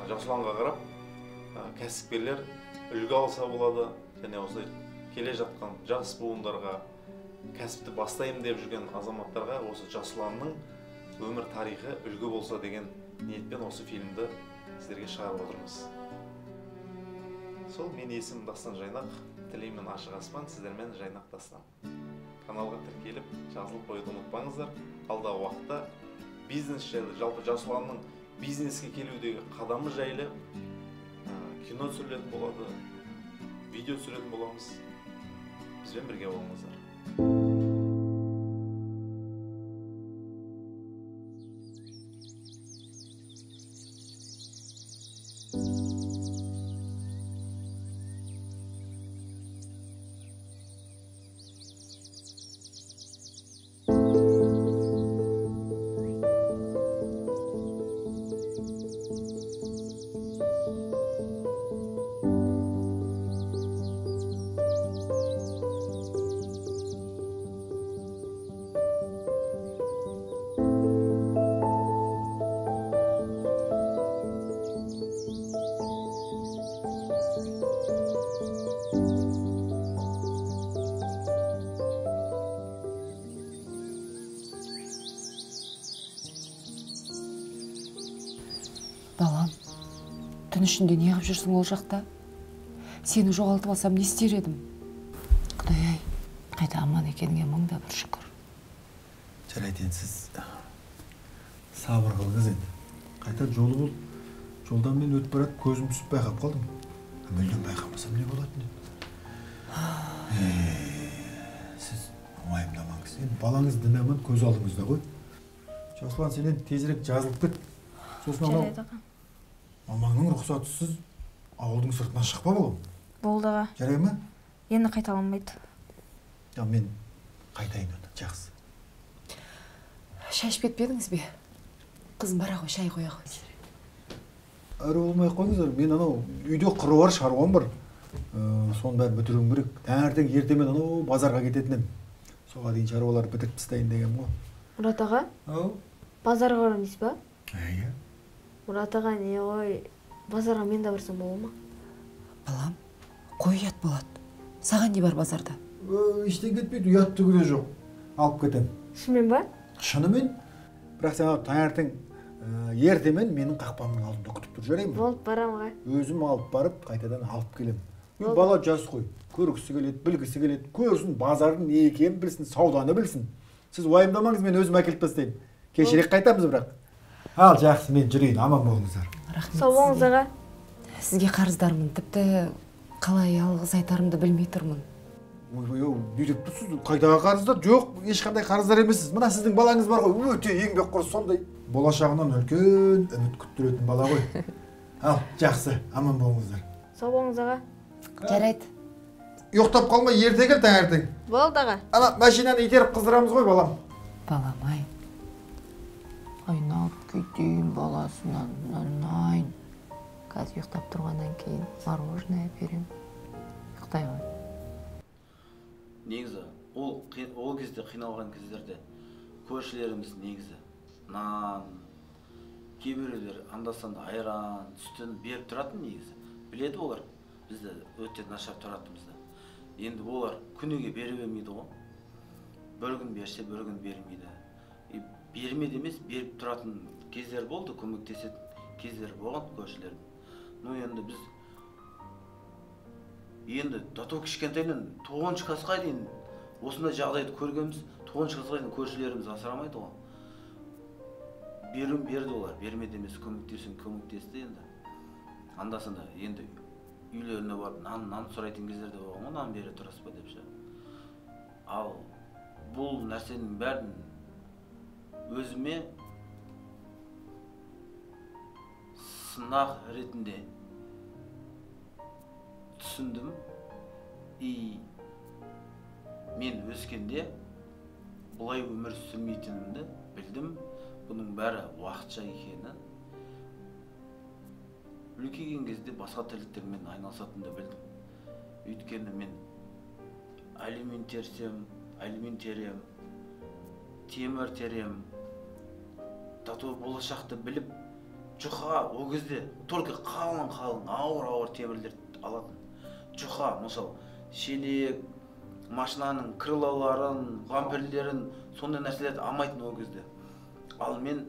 Жасұланға қарап кәсіпкерлер үлгі алса болады, және осылай келе жатқан жас буындарға, кәсіпті бастаймын деп жүрген азаматтарға осы Жасұланның өмір тарихы үлгі болса деген ниетпен осы фильмді сіздерге шығарып отырмыз. Сол, мен есімім Дастан Жайнақ, тілеймін ашық аспан, сіздермен Жайнақ Дастан. Каналға тіркеліп, жазылып қоюды ұмытпаңыздар. Алдағы уақытта бизнес жайлы, жалпы Жасұланның бизнеске келудегі қадамы жайлы кино түсірілетін болады, видео түсіретін боламыз. Бізбен бірге болыңыздар. Балам, түн ішінде не қып жүрсің ол жақта? Сені жоғалтып алсам не істер едім? Құдай-ай, қайта аман екеніңе мың да бір шүкір. Жарайды, енді сіз сабыр қылыңыз енді. Қайта жолы бол. Жолдан мен өтіп барады, көзім түсіп байқап қалдым. Мүлдем байқамасам не болатын еді? Сіз уайымдамаңыз. Енді балаңыз дін аман көз алдыңызда ғой. Жасұлан, сен енді тезірек жазылып кет. Сосын анау мамаңның рұқсатысыз ауылдың сыртына шықпа балам. Болды аға. Жарай ма? Енді қайталанбайды. Ja, мен қайтайын онда, жақсы. Шай ішіп кетпедіңіз бе? Қызым, бара ғой, шай қоя ғой. Әрі болмай қойыңыздар, мен анау үйде қыруар шаруам бар. Соның бәрін бітіруім керек. Таңертең ертемен анау базарға кететін едім. Соға дейін шаруаларды бітіріп тастайын дегенім ғой. Мұрат аға? Ау. Базарға барамын дейсіз ба? Иә. Мұрат аға, не ғой, базарға мен де барсам бола ма? Балам, қой ұят болады. Саған не бар базарда? Ештеңе кетпейді, ұят түгі де жоқ. Алып кетем. Шынымен ба? Шынымен. Бірақ сен таңертең ертемен менің қақпамның алдында күтіп тұр, жарай ма? Болды, барам аға. Өзім алып барып, қайтадан алып келем. Бала жас қой, көргісі келеді, білгісі келеді, көрсін, базардың не екенін білсін, сауданы білсін. Сіз уайымдамаңыз, мен өзім әкеліп тастаймын. Кешірек қайтамыз бірақ. Ал, жақсы, мен жүрейін, аман болыңыздар. Рахмет. Сау болыңыз аға. Сізге қарыздармын, тіпті қалай алғыс айтарымды білмей тұрмын. Ой, не деп тұрсыз? Қайдағы қарыздар? Жоқ, ешқандай қарыздар емессіз. Мына сіздің балаңыз бар ғой, өте еңбекқор, сондай болашағынан үлкен үміт күттіретін бала ғой. Ал, жақсы, аман болыңыздар. Сау болыңыз аға. Жарайды. Ұйықтап қалмай, ерте кел таңертең. Болды аға. Ана машинаны итеріп қыздырамыз ғой, балам. Балам-ай. Айналып кетейін баласынан, нанайын. Қазір ұйықтап тұрғаннан кейін мороженое берем. Ұйықтай ғой. Негізі, ол кезде қиналған кездерде көршілеріміз негізі нан, кейбіреулер анда-санда айран, сүтін беріп тұратын негізі. Біледі олар, бізді өте нашар тұратынымызды. Енді олар күніге бере бермейді ғой. Бір күн берсе, бір күн бермейді. Бермеді емес, беріп тұратын кездер болды, көмектесетін кездер болған көршілердің. Ну енді біз енді до того кішкентайынан 9-шы классқа дейін осындай жағдайды көргенбіз. 9-шы классқа дейін көршілеріміз асырамайды ғой. Беруін берді олар, бермеді емес, көмектесін көмектесті енді. Анда-санда енді үйлеріне барып нан сұрайтын кездер де болған ғой, нан бере тұрасыз ба деп ше. Ал бұл нәрсенің бәрін өзіме сынақ ретінде түсіндім. И мен өскенде бұлай өмір сүрмейтінімді білдім. Бұның бәрі уақытша екенін. Үлкейген кезде басқа тірліктермен айналысатынымды білдім. Өйткені мен алюмин терсем, алюмин терем, темір терем, тату болашақты біліп, Жұқа ол кезде только қалың-қалың, ауыр-ауыр темірлер алатын. Жұқа, мысалы, шелек, машинаның крылаларын, бамперлерін, сондай нәрселерді алмайтын ол кезде. Ал мен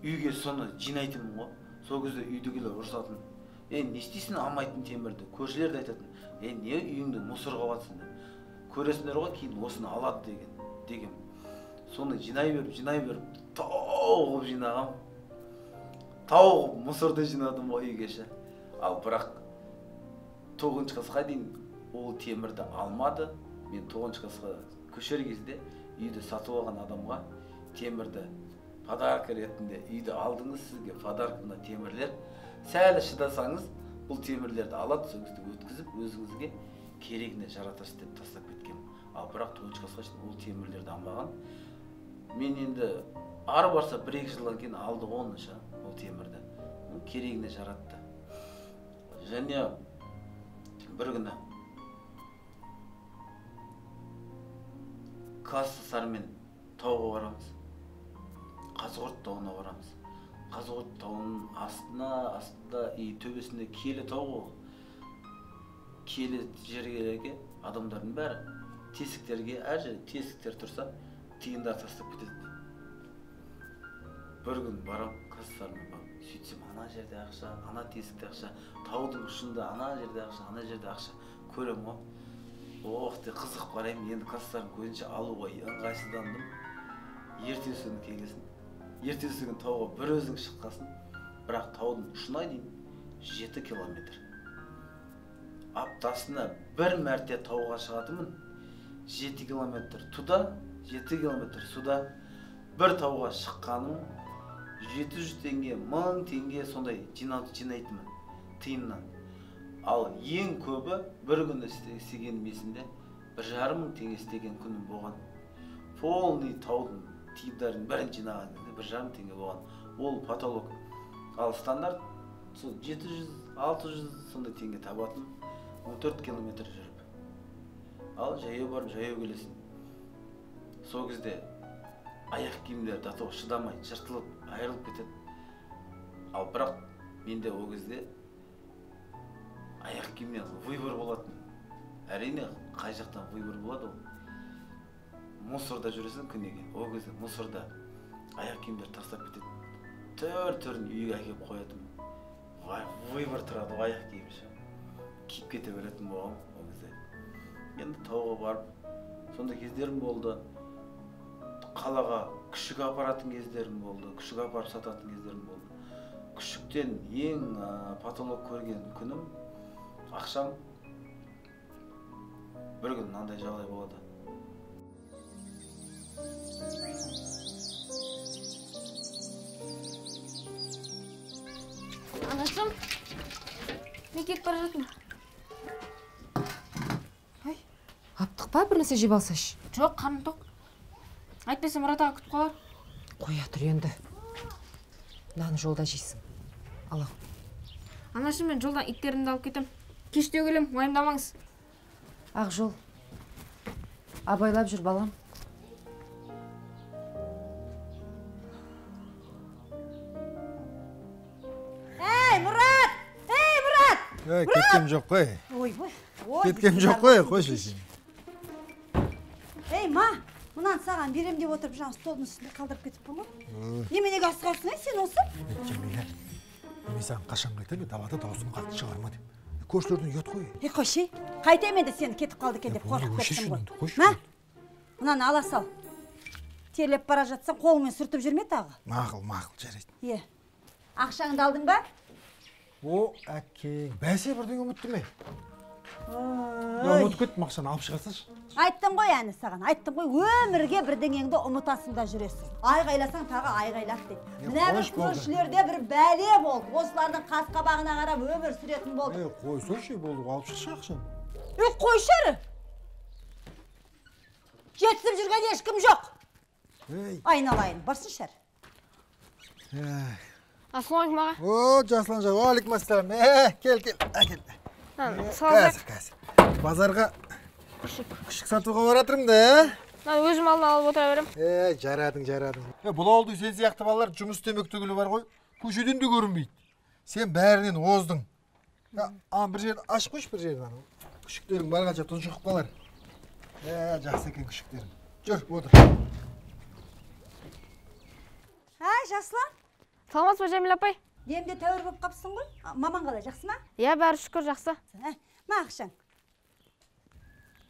үйге соны жинайтынмын ғой. Сол кезде үйдегілер ұрсатын. Ей, не істейсің алмайтын темірді? Көршілер де айтатын. Ей, не үйіңді мусор қылып жатсың деп. Көресіңдер ғой, кейін осыны алады деген. Соны жинай беріп, тау қылып жинағам. Тау қылып мусорды жинадым ғой үйге ше. Ал бірақ 9-шы классқа дейін ол темірді алмады. Мен 9-шы классқа көшер кезде үйді сатып алған адамға темірді подарка ретінде үйді алдыңыз, сізге подарка мына темірлер. Сәл шыдасаңыз бұл темірлерді алады, сол кезде өткізіп өзіңізге керегіне жаратасыз деп тастап кеткен. Ал бірақ 9-шы классқа шейін ол темірлерді алмаған. Мен енді ары барса 1-2 жылдан кейін алды оны ша, ол темірді. Керегіне жаратты. Және бір күні класстастарыммен тауға барамыз. Қазығұрт тауына барамыз. Қазығұрт тауының астында и төбесінде киелі тау ғой. Киелі жерлерге адамдардың бәрі тесіктерге, әр жерде тесіктер тұрса, тиындар тастап кетеді. Бір күн барам, класстастарыммен барам. Сөйтсем, ана жерде ақша, ана тесікте ақша, таудың ұшында ана жерде ақша, ана жерде ақша. Көрем ғой. Ох, деп қызығып қараймын. Енді класстастарым көзінше алуға ыңғайсыздандым. Ертесі күні келгесін. Ертесі күні тауға бір өзің шыққасын, бірақ таудың ұшына дейін 7 километр. Аптасына бір мәрте тауға шығатынмын. 7 километр туда, 7 километр сюда. Бір тауға шыққаным 700 теңге, 1000 теңге сондай жинайтынмын тиыннан. Ал ең көбі бір күні істегенім есімде 1,5 мың теңге істеген күнім болған. Полный таудың тиындарын бәрін жинаған кезде 1,5 теңге болған. Ол потолок. Ал стандарт сол 700, 600 сондай теңге табатын 14 километр жүріп. Ал жаяу барып жаяу келесің. Сол кезде аяқ киімдер до того шыдамай жыртылып, айырылып кетеді. Ал бірақ менде ол кезде аяқ киімнен выбор болатын. Әрине, қай жақтан выбор болады ол? Мусорда жүресің күніге. Ол кезде мусорда аяқ киімдер тастап кетеді. Түр-түрін үйге әкеліп қоятын. Выбор тұрады ғой аяқ киім ше. Киіп кете беретін болғам ол кезде. Енді тауға барып, сондай кездерім болды. Қалаға күшік апаратын кездерім болды, күшік апарып сататын кездерім болды. Күшіктен ең потолок көрген күнім ақшам. Бір күн мынандай жағдай болады. Анашым, мен кетіп бара жатырмын. Ай, аптық па, бір нәрсе жеп алсайшы? Жоқ, қарным тоқ. Әйтпесе Мұрат аға күтіп қалар. Қоя тұр енді. Мынаны жолда жейсің. Ал. Анашым, мен жолдан иттерімді алып кетем. Кештеу келем, уайымдамаңыз. Ақ жол. Абайлап жүр, балам. Ей, Мұрат! Ей, Мұрат! Ей, кеткем жоқ қой. Ой, ой. Кеткем жоқ қой, қойшы сен. Ей, ма, мынаны саған берем деп отырып, жаңа столдың үстінде қалдырып кетіппін ғой. Неменеге асығасың, сен осы? Жәмила, мен саған қашан айтамын, далада даусың қатты шығарма деп. Көршілерден ұят қой. Ей, қойшы, қайтем енді сені кетіп қалды екен деп қорқып кеттім ғой. Ма, мынаны ала сал. Терлеп бара жатсаң, қолыңмен сүртіп жүрме тағы. Мақұл, мақұл, жарайды. Е, ақшаңды алдың ба? О, әкең, бәсе бірдеңе ұмыттым е. Ұмытып кеттім, ақшаны алып шығарсаңшы. Айттым ғой әні саған, айттым ғой, өмірге бірдеңеңді ұмытасың да жүресің. Айғайласаң тағы айғайлат дейді. Мына бір көршілерде бір бәле болды. Осылардың қас қабағына қарап өмір сүретін болды. Қойсайшы, болды, алып шықшы ақшаны. Қойшы әрі. Жетісіп жүрген ешкім жоқ. Айналайын, барсыншы әрі. Ассалаумағалейкум аға. О, Жасұлан жа, уағалейкум ассалам. Кел, кел, әкел. Қазір, қазір. Базарға күшік сатуға баратырмын да, ә? Өзім алдын алып отыра берем. Жарадың, жарадың. Бұл ауылдың сен сияқты балалар жұмыс істемек түгілі бар ғой. Көшеден де көрінбейді. Сен бәрінен оздың. Ана бір жерді ашып қойшы, бір жерді ана. Күшіктерің барғанша тұншығып қалар. Жақсы екен күшіктерің. Жүр, отыр. Әй, Жасұлан. Саламатсыз ба, Жәмила апай? Демде тәуір болып қапсың ғой. Маман қалай, жақсы ма? Иә, бәрі шүкір, жақсы. Ма ақшаң?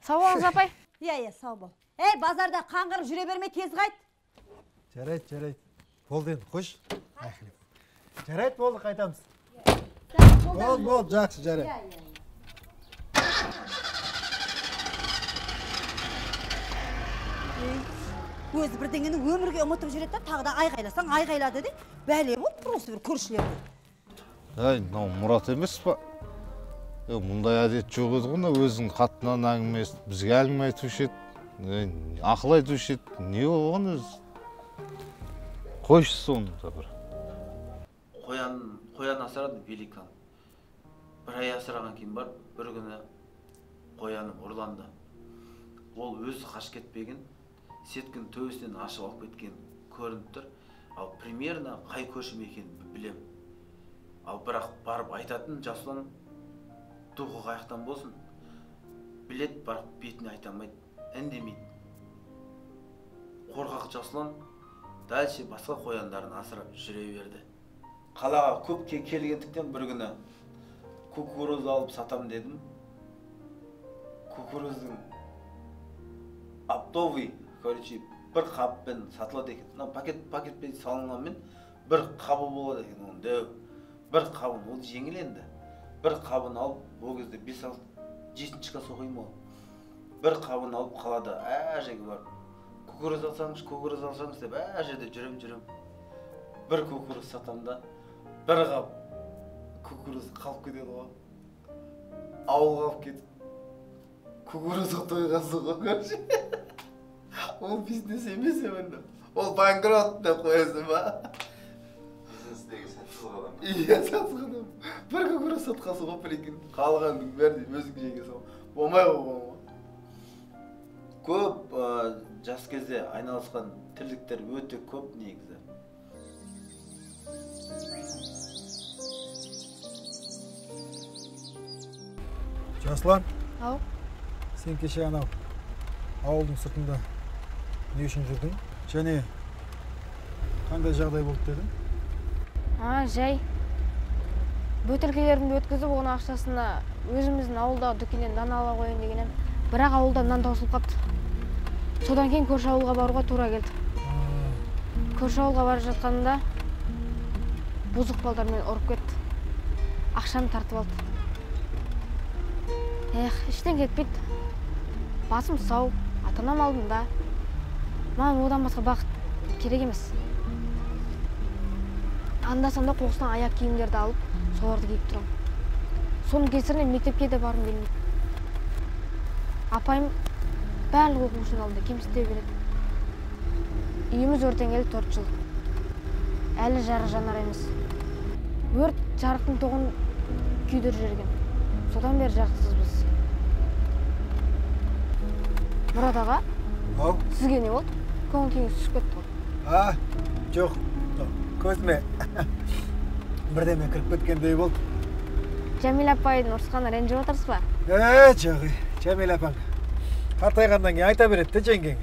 Сау болыңыз, апай. Иә, сау бол. Ей, базарда қаңғырып жүре бермей тез қайт. Жарайды, жарайды. Болды енді, қойшы. Жарайды, болды, қайтамыз. Болды, болды, жақсы, жарайды. Өзі бірдеңені өмірге ұмытып жүреді да, тағы да айғайласаң айғайлады де, бәле болды бір осы бір көршілерде. Әй, мынау Мұрат емес па? Мұндай әдет жоқ еді ғой, өзінің қатыннан әңгіме естіп, бізге әңгіме айтушы еді, ақыл айтушы еді. Не болған өзі? Қойшы соны да бір. Қоян асырады великан. Бір ай асыраған кейін барып, бір күні қояным ұрланды. Ол өзі қашып кетпеген, сеткінің төбесінен ашып алып кеткен көрініп тұр. Ал примерно қай көршім екенін білем. Ал бірақ барып айтатын Жасұлан духы қаяқтан болсын, білет, бірақ бетіне айта алмайды, үндемейді. Қорқақ Жасұлан дальше басқа қояндарын асырап жүре берді. Қалаға көп келгендіктен бір күні кукуруз алып сатам дедім. Кукуруздың оптовый, короче, бір қаппен сатылады екен. Мына пакетпен салынғанмен бір қабы болады екен оның дәу. Бір қабын, ол жеңіл енді. Бір қабын алып, ол кезде 5-6, 7-ші класс оқимын ол. Бір қабын алып қалада әр жерге барып, кукуруз алсаңыз, кукуруз алсаңыз деп әр жерде жүрем. Бір кукуруз сатам да, бір қап кукуруз қалып кетеді ғой. Ауылға алып кетіп, кукурузға тойғансың ғой, короче. Ол бизнес емес енді. Ол банкрот деп қоясың ба? Бизнестегі сәтсіз қадам. Иә, сәтсіз қадам. Бір кукуруз сатқансың ғой, прикинь. Қалғанның бәрін өзің жегенсің ғой. Болмай қойған ғой. Көп жас кезде айналысқан тірліктер өте көп негізі. Жасұлан. Ау. Сен кеше анау ауылдың сыртында не үшін жүрдің? Және қандай жағдай болды дедің? Жай. Бөтелкелерімді өткізіп, оның ақшасына өзіміздің ауылдағы дүкеннен нан ала қояйын деген едім. Бірақ ауылда нан таусылып қапты. Содан кейін көрші ауылға баруға тура келді. Көрші ауылға бара жатқанымда бұзық балдар мені ұрып кетті. Ақшаны тартып алды. Эх, іштен кетпейді. Басым сау, ата-анам алдында. Маған одан басқа бақыт керек емес. Анда-санда қоқыстан аяқ киімдерді алып, соларды киіп тұрамын. Соның кесірінен мектепке де барғым келмейді. Апайым барлық оқушының алдында кемсіте береді. Үйіміз өртенгелі 4 жыл. Әлі жарық жанар емес. Өрт жарықтың тоғын күйдіріп жіберген. Содан бері жарықсызбыз. Мұрат аға, Ау. Сізге не болды? Көңіл күйіңіз түсіп кетті ғой. Жоқ, көзіме бірдеме кіріп кеткендей болды. Жәмила апайдың ұрысқанына ренжіп отырсыз ба? Жоқ, Жәмила апаң қартайғаннан кейін айта береді де жеңгең.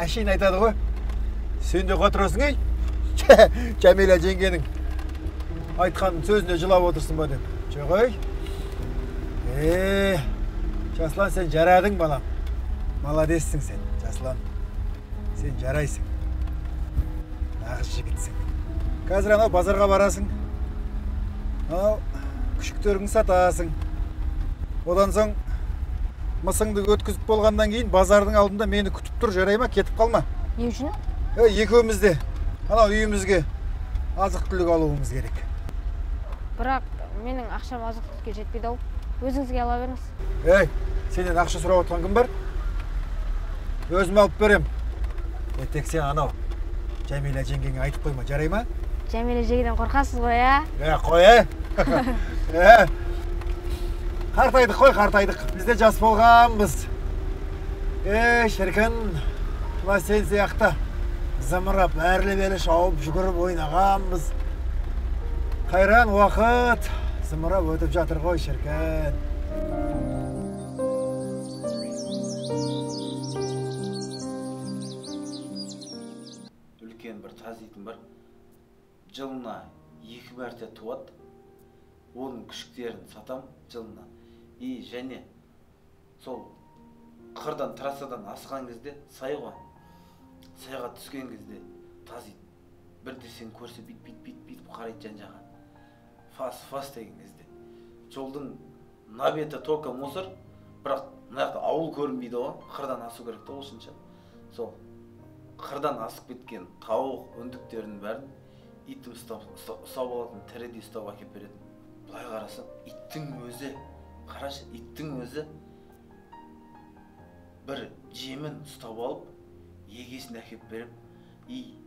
Әшейін айтады ғой. Сен де қатырасың, ей. Жәмила жеңгенің айтқан сөзіне жылап отырсың ба деп. Жоқ, ей. Жасұлан, сен жарадың, балам. Молодецсің сен, Жасұлан. Сен жарайсың. Нағыз жігітсің. Қазір анау базарға барасың. Анау күшіктеріңді сатасың. Одан соң мысыңды өткізіп болғаннан кейін базардың алдында мені күтіп тұр, жарай ма? Кетіп қалма. Не үшін? Екеуміз де анау үйімізге азық-түлік алуымыз керек. Бірақ менің ақшам азық-түлікке жетпейді ау. Өзіңізге ала беріңіз. Ей, сенен ақша сұрап отқан кім бар? Өзім алып берем. Тек сен анау Жәмила жеңгеңе айтып қойма, жарай ма? Жәмила жеңгеден қорқасыз ғой, ә? Қой, ә? Қартайдық қой, қартайдық. Біз де жас болғанбыз. Шіркін, мына сен сияқты Зымырап әрлі-берлі шауып жүгіріп ойнағанбыз. Қайран уақыт зымырап өтіп жатыр ғой шіркін. Үлкен бір таз итім бар. Жылына 2 мәрте туады. Оның күшіктерін сатам жылына. И және сол қырдан, трассадан асқан кезде сай ғой. Сайға түскен кезде таз ит бірде сен көрсе бит-бит-бит-бит қарайды жан-жаға. Фас-фас деген кезде. Жолдың мына беті только мусор, бірақ мына жақта ауыл көрінбейді ғой, қырдан асу керек та ол үшінші. Сол қырдан асып кеткен тауық, үндіктерінің бәрін итім ұстап алатын, тірідей ұстап әкеліп беретін. Былай қарасам, иттің өзі, қарашы, иттің өзі бір жемін ұстап алып, егесіне әкеліп беріп, и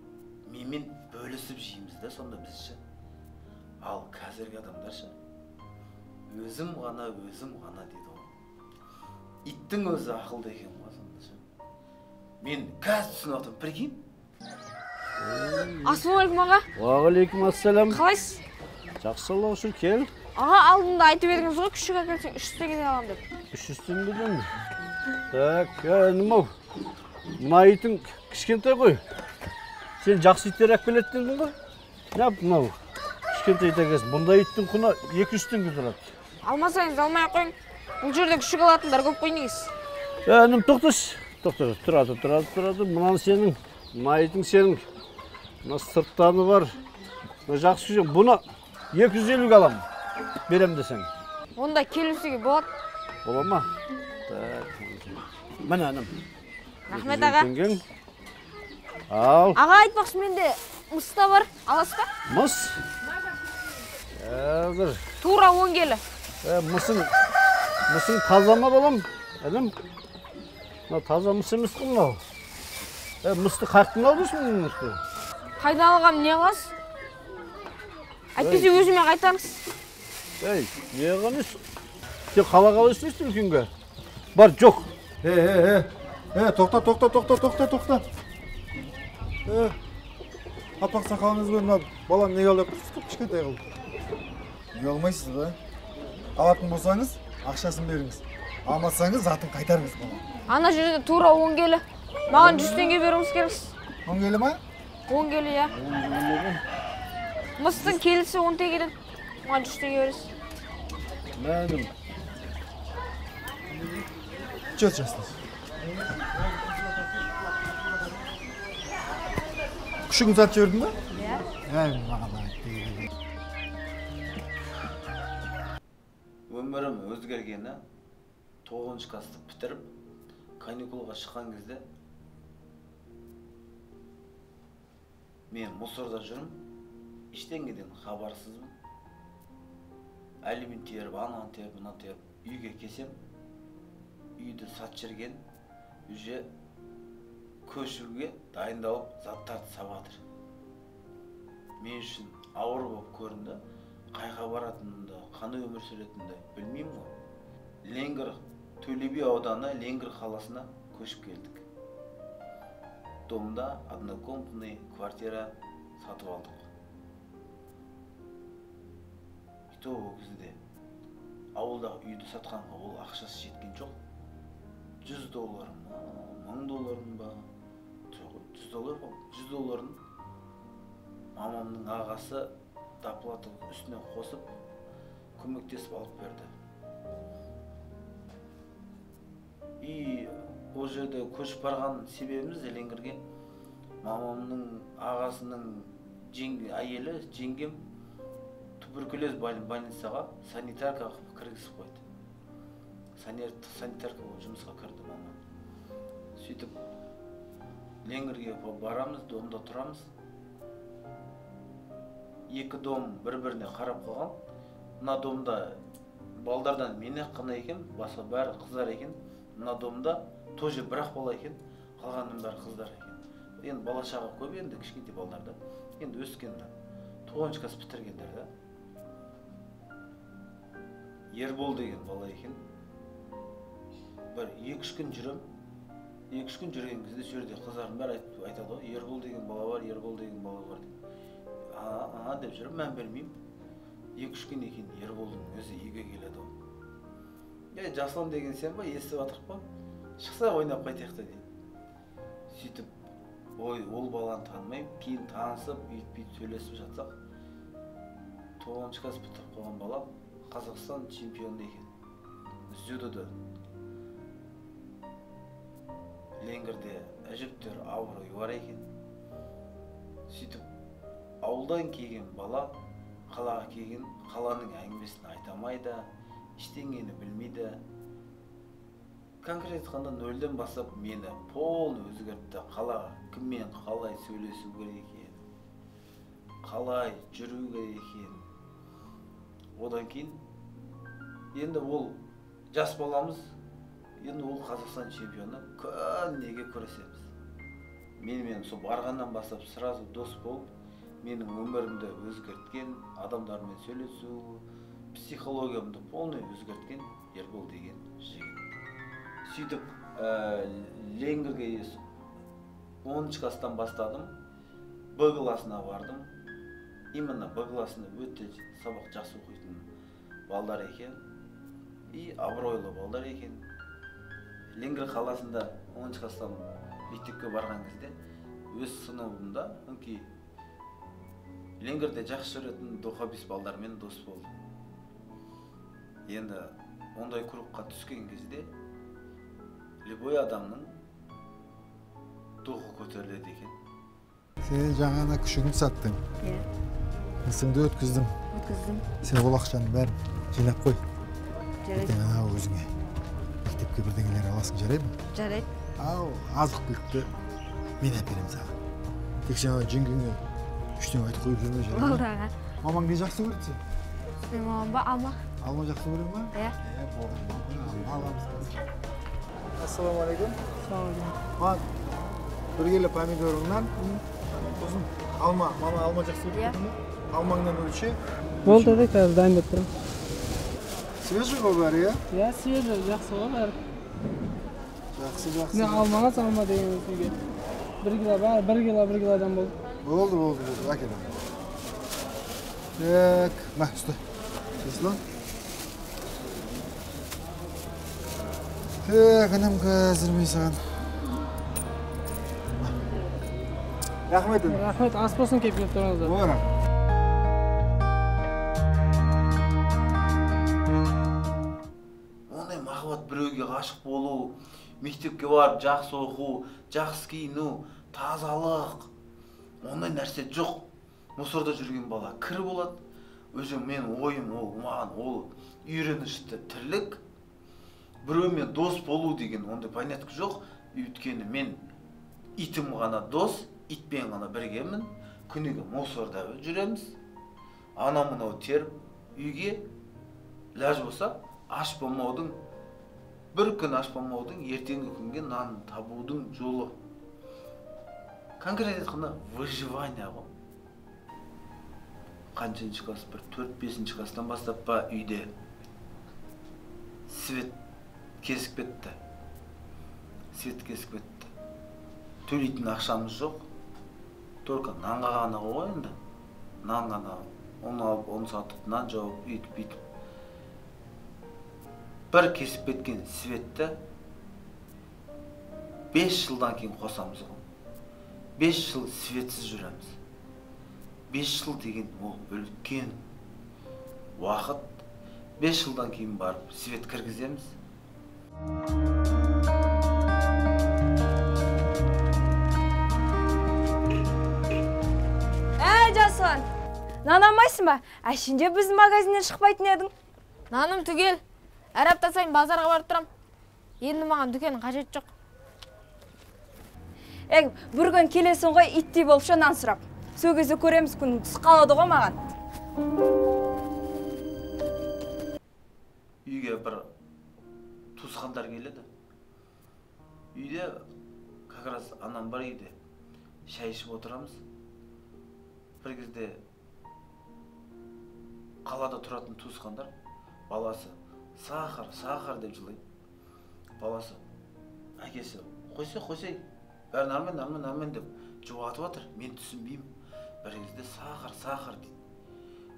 менімен бөлісіп жейміз да сонда біз ше. Ал қазіргі адамдар ше, өзім ғана, өзім ғана дейді ғой. Иттің өзі ақылды екен ғой сонда ше. Мен қазір түсініп отырмын, прикинь. Ассалаумағалейкум аға. Уағалейкум ассалам. Қалайсыз? Жақсы, Аллаға шүкір, кел. Аға, алдында айтып едіңіз ғой, күшік әкелсең 300 теңгеден аламын деп. 300 теңгеден? Так, інім-ау, мына итің кішкентай ғой. Сен жақсы иттер әкеледі дедің ғой. Неғып мынау кішкентай ит әкелсің? Бұндай иттің құны 200 теңге тұрады. Алмасаңыз алмай ақ қойың. Бұл жерде күшік алатындар көп қой негізі. Інім, тоқташы. Тоқта, тұрады, тұрады, тұрады. Мынаны сенің, мына итің сенің. Мына сырттаны бар. Мына жақсы күшік. Бұны 250-ге аламын. Берем десең. Онда келісуге болады. Бола ма? Так. Міне інім. Рахмет аға. Ал. Аға, айтпақшы, менде мыс та бар. Аласыз ба? Мыс? Қазір. Тура 10 келі. Мысың таза ма балам? Інім. Мына таза мыс емес қой мынау. Мысты қаяқтан алдың мысты? Қайдан алғанын не қыласыз? Әйтпесе өзіме қайтарыңыз. Ей, не қыласыз? Сен қалаға қалай істейсің үлкенге? Бар, жоқ. Тоқта, тоқта, тоқта, тоқта, тоқта. Аппақ сақалыңызбен мына баланы неге алдап тұрсыз, кішкентай қылып? Ұялмайсыз ба? Алатын болсаңыз, ақшасын беріңіз. Алмасаңыз, затын қайтарыңыз балам. Ана жерде тура 10 келі. Маған 100 теңге беруіңіз керексіз. 10 келі ма? 10 келі, иә. Мыстың келісі 10 теңгеден. Маған 100 теңге бересіз. Мәнім. Чё честно? Күшігін сатып жібердің ба? Иә. Әй, маған Өмірім өзгергені 9-шы классты бітіріп, каникулға шыққан кезде мен мусорда жүрмін, ештеңеден хабарсызбын. Алимент теріп, ананы теріп, мынаны теріп, үйге келсем, үйді сатып жіберген, уже көшуге дайындалып заттарды сабатыр. Мен үшін ауыр болып көрінді, қайға баратынымды, қандай өмір сүретінімді білмеймін ғой. Ленгір, Төле би ауданы Ленгір қаласына көшіп келдік. Домда однокомнатный квартира сатып алдық. И то ол кезде ауылдағы үйді сатқанға ол ақшасы жеткен жоқ. 100 доллар ма, 1000 доллар ба? Жоқ, 100 доллар ғой. 100 долларын мамамның ағасы доплата үстіне қосып көмектесіп алып берді. И ол жерде көшіп барған себебіміз Ленгірге мамамның ағасының әйелі, жеңгем туберкулез больницаға санитарка қылып кіргізіп қойды. Санитарка болып жұмысқа кірді мама. Сөйтіп Ленгірге барамыз, домда тұрамыз. Екі дом бір-біріне қарап қалған. Мына домда балдардан мен ақ қана екен, басқа бәрі қыздар екен. Мына домда тоже бір-ақ бала екен, қалғанның бәрі қыздар екен. Енді бала шаға көп енді, кішкентай балдар да. Енді өскенде, 9-шы класс бітіргендер да. Ербол деген бала екен. Бір 2-3 күн жүрем, 2-3 күн жүрген кезде сол жерде қыздардың бәрі айтады ғой, Ербол деген бала бар, Ербол деген бала бар деп. А деп жүріп, мән бермеймін. 2-3 күннен кейін Ерболдың өзі үйге келеді ғой. Ей, Жасұлан деген сен ба, естіп жатырық па? Шықса ойнап қайтайық та дейді. Сөйтіп, ой, ол баланы танымаймын, кейін танысып, үйтіп-бүйтіп сөйлесіп жатсақ, 9-шы класс бітіріп қойған бала Қазақстан чемпионы екен. Дзюдода. Ленгірде әжептәуір абырой бар екен. Сөйтіп, ауылдан келген бала қалаға келген, қаланың әңгімесін айта алмайды, ештеңені білмейді. Конкрет айтқанда нөлден бастап мені полный өзгертті. Қалаға кіммен қалай сөйлесу керек екен, қалай жүру керек екен. Одан кейін енді ол жас баламыз, енді ол Қазақстан чемпионы, күннеге күресеміз. Менімен сол барғаннан бастап сразу дос болып, менің өмірімді өзгерткен, адамдармен сөйлесу, психологиямды полный өзгерткен Ербол деген жігіт. Сөйтіп, Ленгірге 10-шы класстан бастадым, Б классына бардым. Именно Б классында өте сабақ жақсы оқитын балдар екен, и абыройлы балдар екен. Ленгір қаласында 10-шы класстан мектепке барған кезде өз сыныбымда өңкей Ленгірде жақсы жүретін духобис балдармен дос болдым. Енді ондай кругқа түскен кезде любой адамның духы көтеріледі екен. Сен жаңа күшігіңді саттың. Иә. Мысыңды өткіздім. Өткіздім. Сен ол ақшаның бәрін жинап қой. Жарайды. Ертең анау өзіңе мектепке бірдеңелер аласың, жарай ма? Жарайды. Ал азық-түлікті мен әперемін саған. Тек сен ана жеңгеңе ештеңе айтып қойып жүрме, жарай ма? Болды аға. Мамаң не жақсы көреді сен? Менің мамам ба? Алма. Алма жақсы көре ма? Иә. Болды. Алма аламыз қазір. Ассалаумағалейкум. Ассалаумағалейкум. Бір келі помидорыңнан, сосын алма. Мама алма жақсы көреді ме? Алмаңнан өлше. Болды, еді, қазір дайындап тұрамын. Свежий ғой бәрі, иә? Иә, свежий, жақсы ғой бәрі. Жақсы, жақсы. Мен алмаңыз алма деген үйге. 1 кило бәрі, 1 кило, 1 килодан болды. Болды, болды, болды. Әкел. Так, мә, ұста. Жасұлан. Так, інім, қазір мен саған. Рахмет, інім. Рахмет, ас болсын келіп келіп тұрыңыздар. Ой, рахмет. Ондай махаббат, біреуге ғашық болу, мектепке барып жақсы оқу, жақсы киіну, тазалық, ондай нәрсе жоқ. Мусорда жүрген бала кір болады. Өзім мен ойым ол, маған ол үйренішті тірлік. Біреумен дос болу деген ондай понятка жоқ. Өйткені мен итім ғана дос, итпен ғана біргемін. Күніге мусорда жүреміз. Анау мынау теріп үйге ләж болса аш болмаудың, бір күн аш болмаудың, ертеңгі күнге нан табудың жолы. Конкрет айтқанда выживание ғой. Қаншыншы класс, бір 4-5 класстан бастап па үйде свет кесіп кетті. Свет кесіп кетті. Төлейтін ақшамыз жоқ. Только нанға ғана ғой енді. Нан ғана. Оны алып, оны сатып, нан жауып, үйтіп, бүйтіп. Бір кесіп кеткен светті 5 жылдан кейін қосамыз ғой. 5 жыл светсіз жүреміз. 5 жыл деген ол үлкен уақыт. 5 жылдан кейін барып свет кіргіземіз. Әй, Жасұлан, нан алмайсың ба? Әшінде біздің магазиннен шықпайтын едің. Наным түгел. Әр апта сайын базарға барып тұрам. Енді маған дүкеннің қажеті жоқ. Әй, бір күн келесің ғой, иттей болып ша нан сұрап. Сол кезде көреміз, күн түс қалады ғой маған. Үйге бір туысқандар келеді. Үйде как раз анам бар үйде. Шай ішіп отырамыз. Бір кезде қалада тұратын туысқандар баласы сахар, сахар деп жылайды. Баласы, әкесі Қойсай, қойсай, бәрі нормально, нормально, нормально деп жұбатып жатыр. Мен түсінбеймін. Бір кезде сахар, сахар дейді.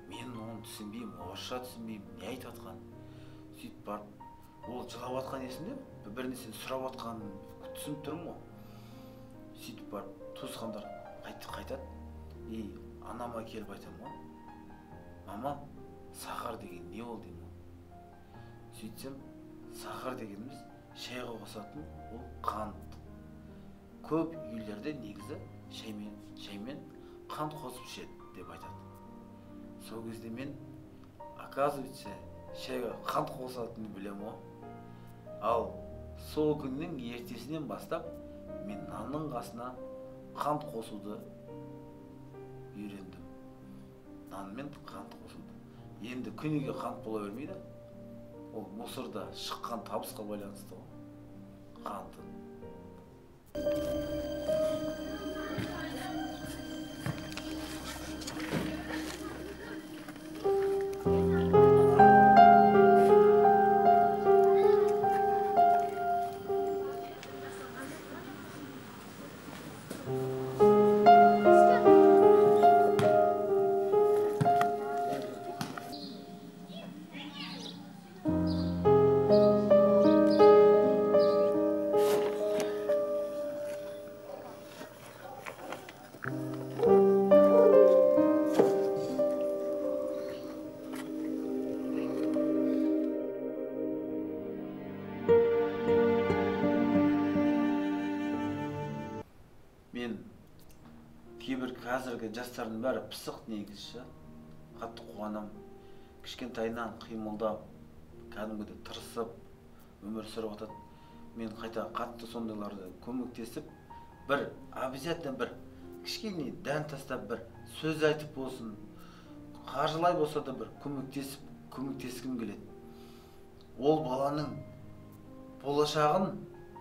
Мен оны түсінбеймін, орысша түсінбеймін, не айтып жатқанын. Сөйтіп барып, ол жылап жатқан есімде, бір нәрсені сұрап жатқанын түсініп тұрмын ғой. Сөйтіп барып, туысқандар қайтады. И анама келіп айтамын ғой. Мама, сахар деген не ол деймін ғой. Сөйтсем, сахар дегеніміз шайға қосатын ол қант. Көп үйлерде негізі шаймен қант қосып ішеді деп айтады. Сол кезде мен, оказывается, шайға қант қосатынын білемін ғой. Ал сол күннің ертесінен бастап мен нанның қасына қант қосуды үйрендім. Нанмен қант қосуды. Енді күніге қант бола бермейді. Ол мусорда шыққан табысқа байланысты ғой қанты. Мен кейбір қазіргі жастардың бәрі пысық негізі, қатты қуанам. Кішкентайынан қимылдап, кәдімгідей тырысып өмір сүріп жатады. Мен қайта қатты сондайларды көмектесіп, бір обязательно бір кішкене дән тастап, бір сөз айтып болсын, қаржылай болса да бір көмектескім келеді. Ол баланың болашағын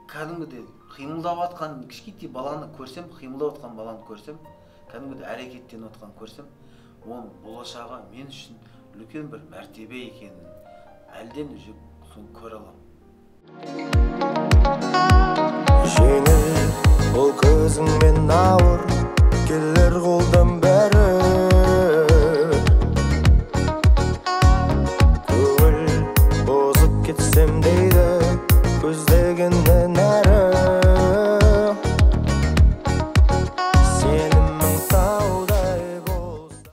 кәдімгідей қимылдап жатқан кішкентай баланы көрсем, қимылдап жатқан баланы көрсем, кәдімгідей әрекеттеніп жатқан көрсем, оның болашағы мен үшін үлкен бір мәртебе екенін әлден уже соны көре аламын. Жеңіл ол көзіңмен ауыр келер қолдан.